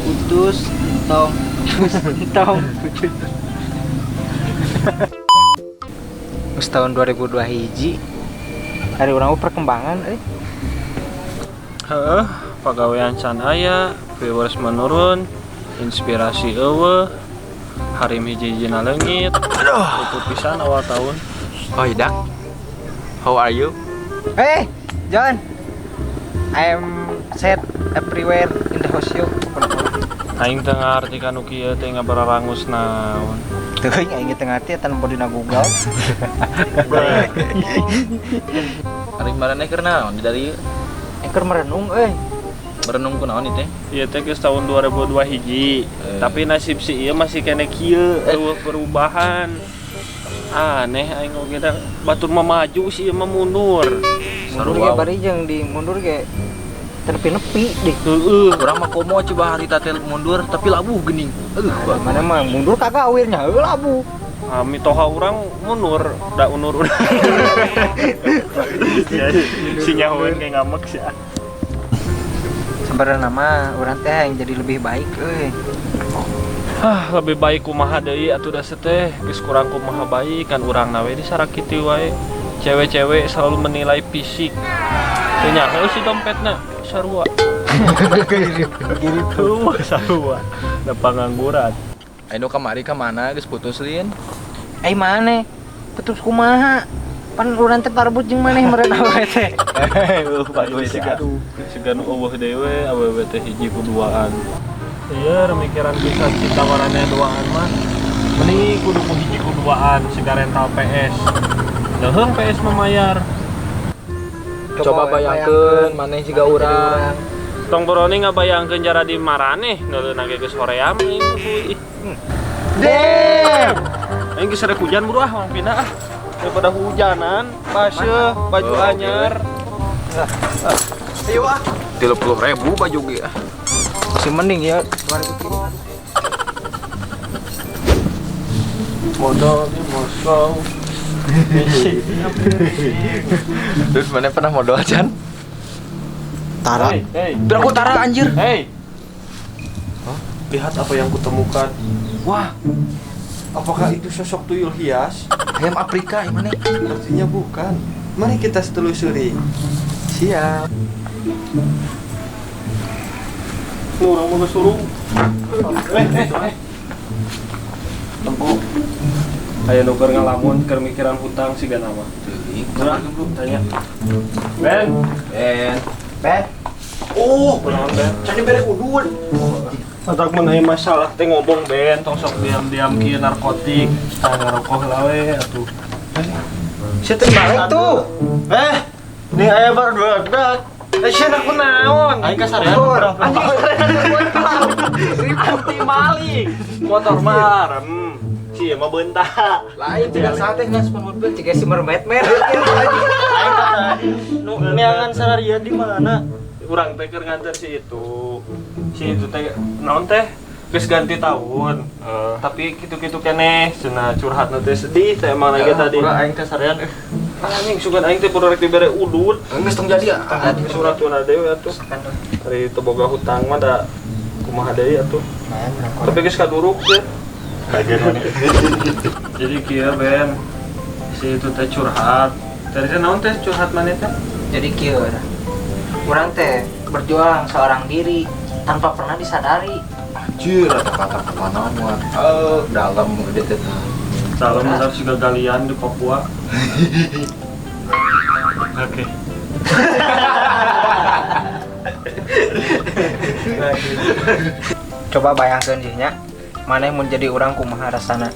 Putus, entong, putus, entong, putus. Geus tahun 2002 hiji. Ari urang mah perkembangan euy. Heeh, pagawean can aya, viewers menurun, inspirasi euweuh, harim hiji-hijina leungit. Aduh, itu pisan awal tahun. Oh, Idak. How are you? Hey, John. I am sad everywhere in the house yo. Aing teu ngarti kanu kieu teh ngabararangus naon. Teuing aing teu ngarti eta nempo dina Google. Ari maraneh keur naon di dari Eker merenung euy. Merenung ku naon ieu teh? Ieu teh geus tahun 2002 hiji, tapi nasib si ieu masih kene kieu, euweuh perubahan. Aneh aing oge da, batur mah maju, si ieu mah mundur. Mundur ge bari jeung di mundur ge nepi-nepi deh. Heeh. Urang mah komo coba harita teh mundur tapi labuh geuning. Aduh, Mana mah mundur kagak awirnya heuh labuh. Ah, mitoha urang mundur, da unur urang. Si nyahoeun kayak ngamek sih. Sebenarnya mah urang teh yang jadi lebih baik euy. Ah, lebih baik kumaha deui atuh da teh, geus kurang kumaha baik kan urang na we disarakiti wae. Cewek-cewek selalu menilai fisik. Teu nyaho si dompetna sarua. Gitu sarua. Da pangangguran. Ayo kamari ka mana geus putus lin? Eh maneh? Putus kumaha? Pan urang teh parebut jeung maneh meureun awewe teh. Siga siga nu euweuh deui awewe teh hiji ku duaan. Iya, mikiran bisa cinta maraneh duaan mah. Mending kudu ku hiji ku duaan siga rental PS. Leuheung PS mah mayar. Coba bayangkeun maneh jiga urang. Tong boroni ngabayangkeun jara di maraneh, neuleuna ge geus hoream aing kudu ih. Damn. Aing geus rek hujan buru ah, mang pindah ah. Daripada hujanan, baseuh, baju Oh, oke. anyar. Ayo ah. 30.000 baju ge ah. Masih mending ya 2003. Modal di Moskow. Terus maneh pernah modal Chan? Tara. Hey, hey. Biar aku tara anjir. Hey. Lihat apa yang kutemukan. Wah, apakah itu sosok tuyul hias? Ayam Afrika yang mana? Artinya bukan. Mari kita telusuri. Siap. Nu urang mah geus surung. Eh, eh, eh. Tempo. Aya nu keur ngalamun keur mikiran hutang siga nama. Teuing. Tanya, tanya. Ben, Ben. Ben, Oh, kunaon Ben? can dibere udud. Matak mun aya masalah teh ngomong Ben, tong sok diam-diam kieu narkotik, tah ngarokok lah we atuh. sia teh balik tuh. Eh, nih aya baru dua. Eh, sia nak kunaon? Aing kasarean Anjing anti maling. Motor marem. Si mah beunta. Lain tidak sate nggak SpongeBob. Jika si mermaid mer. Aing kata nu neangan sararian di mana? Urang teh keur nganter si itu. Si itu teh naon teh? Geus ganti tahun. Tapi kitu-kitu keneh cenah curhatna teh sedih teh emang lagi tadi. Urang aing kasarean eh. Anjing sugan aing teh kudu rek dibere udud. Geus tong jadi ah. Surat tuna deui atuh. Ari teu boga hutang mah da kumaha deui atuh. Tapi geus kaduruk ya. Jadi kieu Ben, si itu teh curhat. Tadi teh naon teh curhat maneh teh? Jadi kieu. Urang teh berjuang seorang diri tanpa pernah disadari. Anjir, ada kata-kata naon. Dalam gede teh. Salam besar siga galian di Papua. Oke. Coba bayangkeun sih nya. Maneh mun jadi urang kumaha rasana?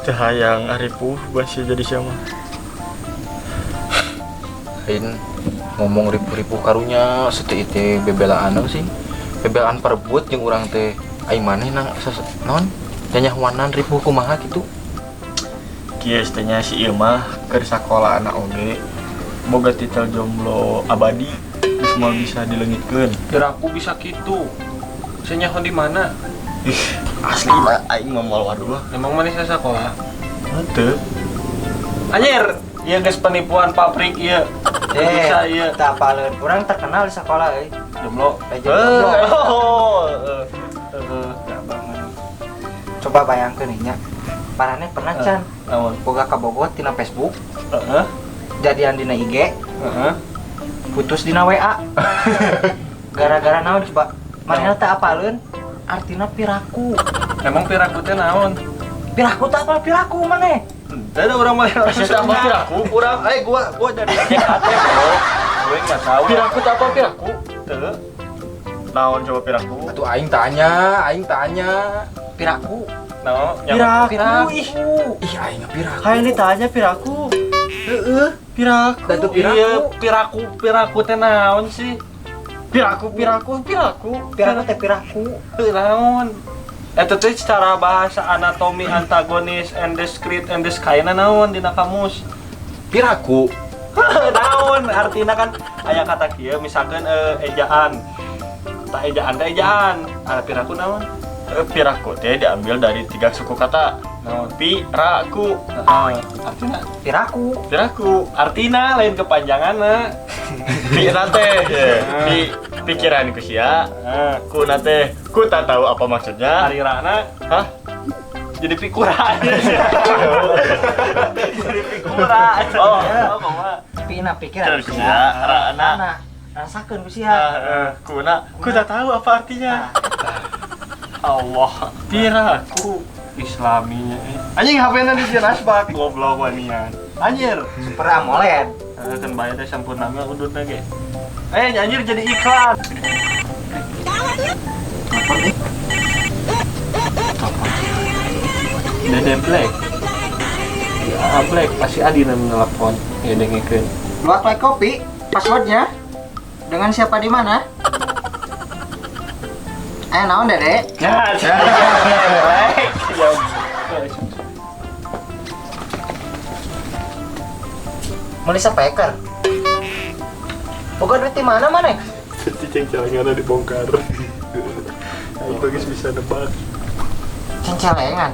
Teu hayang aripuh basi jadi siapa? Lain ngomong ripuh-ripuh karunya sete ite bebelaan sih. Bebelaan parebut jeung urang teh aing maneh nang naon? Nyanyahuanan ripuh kumaha kitu. Kieu teh nya si ieu mah keur sakola anak oge boga titel jomblo abadi geus moal bisa dileungitkeun. Kira aku bisa kitu. Senyaho di mana? Ih, Asli lah aing mah moal waduh. Emang maneh sakola? Henteu. Anjir, ieu geus penipuan pabrik ieu. Bisa ieu. Tak apaleun. Urang terkenal di sekolah euy. Jomblo. Raja jomblo. Oh, heeh. Coba bayangkeun nya. Maraneh pernah can Naon? boga kabogoh tina Facebook, Heeh. jadian dina IG, Heeh. putus dina WA. Gara-gara naon coba? Manehna teh apaleun artina piraku. Emang piraku teh naon? Piraku teh apal piraku maneh? Henteu da urang mah Sia apa piraku? Urang gua dari JKT, Bro. Gue enggak tahu. Piraku teh apa piraku? Teu. Naon coba piraku? Atuh aing tanya, aing tanya. Piraku. Naon? Piraku. Ih, Ih, aing piraku. hayang ditanya piraku. Heeh. Piraku. Da tuh piraku. Iya, piraku, piraku teh naon sih? Piraku, piraku, piraku. Piraku teh piraku. Teu naon? Eta teh secara bahasa anatomi antagonis and discrete and kaina naon dina kamus. Piraku. Naon artina kan aya kata kieu misalkan ejaan. Tak ejaan teh ejaan. Ada piraku naon? Piraku teh diambil dari 3 suku kata. Naon? Piraku. Heeh. Artina Piraku. Piraku. artina lain kepanjanganna. Pira teh. Pi pikiran ku sia. Heeh. Ku na teh. Ku tak tahu apa maksudnya. Arirana Hah? Jadi pikura. Jadi pikura. Oh. Oh, Pina pikiran Pikiran ku sia, rana. Rana. Rasakeun ku sia. Ku na. Ku tak tahu apa artinya. Allah. Piraku. Islaminya. Anjing HP-na di asbak goblok wanian. Anjir. Super AMOLED. Kan bae teh sampurna mah udutna ge. Anjir jadi iklan. Dede Black. Ya, Black pasti Adi nu nelpon. Ya dengekeun. Luak like kopi, passwordnya dengan siapa di mana? Naon Dede? Ya, Black. Ya. Melisa Peker. Boga duit di mana maneh? Ceng-celengan dibongkar. Aing bagus bisa nebak. Ceng-celengan.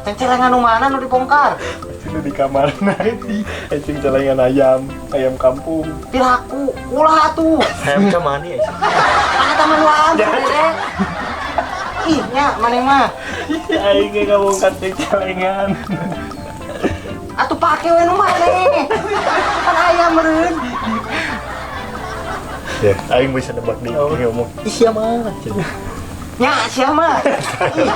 Ceng-celengan nu mana nu dibongkar? Itu di kamar nanti. Ceng-celengan ayam, ayam kampung. Piraku, ulah atuh. Ayam camani ya. Mana taman waan Dede. Ih, nya maneh mah. Aing ge ngabongkar ceng-celengan. Atuh pake we nu maneh. Kan ayam meureun. Ya, aing bisa nebak nih ngomong. Ih, sia mah. Nya, sia mah. Ih.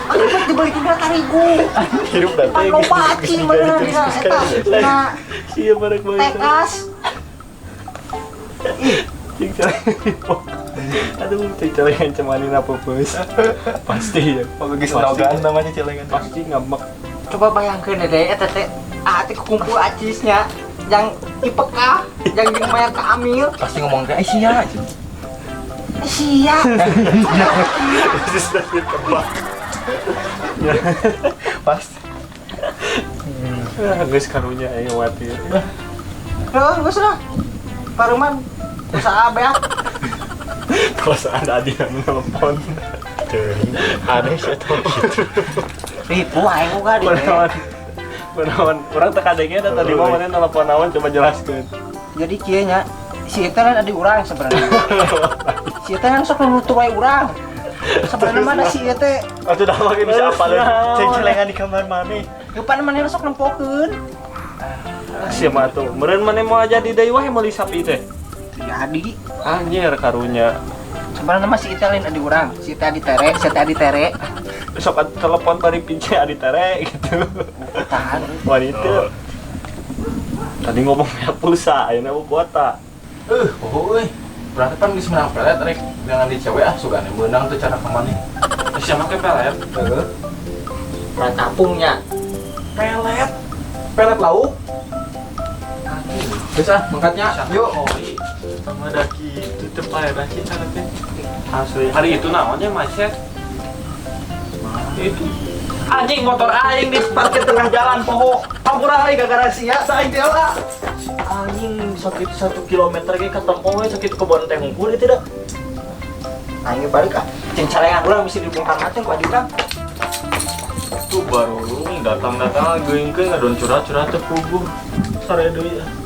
Atuh dibalikin ka tarigu. Hirup da teh. Loba aci meureun dina eta. Dina Sia barek bae. tekas. Ceng-celengan. Aduh, ceng-celengan cemani apa bos? Pasti ya. Bagus nogan namanya celengan. Pasti ngambek. Coba bayangkeun Dede eta teh ah teh kumpul acisnya yang IPK, yang jeung mayar ka Amil. Pasti ngomong ke sia aja. Sia. Sudah ditebak. Pasti. Geus karunya aing khawatir. Heuh, geus lah. Paruman usaha beak. Perasaan Adi yang nelpon. Aneh sih tau gitu. Ribu aing uga di. Kunaon, urang teu kadenge da tadi mah maneh nelpon naon coba jelaskeun. Jadi kieu nya, si eta kan adi urang sebenarnya. Si eta kan sok nutur wae urang. Sebenarnya mah da si eta teh Atuh dah mah bisa apa lu? Ceng-celengan di kamar maneh. Eupan maneh sok nempokeun. Sia mah atuh, meureun maneh moal jadi deui wae meuli sapi teh. Jadi anjir karunya. Sebenarnya mah si eta lain adi urang, si eta adi tere, si eta adi tere. Sok telepon bari pince adi tere gitu. Tahan. Wanita. Tadi ngomong ya pulsa, ayeuna mah kuota. Oh euy. Berarti pan geus menang pelet rek dengan di cewek ah sugane meunang tuh cara kemana. Sia make pelet? Heeh. Pelet tapungnya. Pelet. Pelet lauk. Geus ah, mangkatnya. Yuk. Sama daki tutup aja daki cara teh. Asli. Hari itu naonnya macet. Itu anjing motor aing di parkir tengah jalan poho. Hampura aing gara-gara sia saing teh lah. Anjing sakit 1 kilometer ge katempo we sakit kebon teh hungkul itu dah. Aing balik ah. Cing celengan urang bisa dibongkar mati ku adi urang. Tuh barulung datang-datang geuingkeun ngadon curhat-curhat teu puguh. Sare deui ah.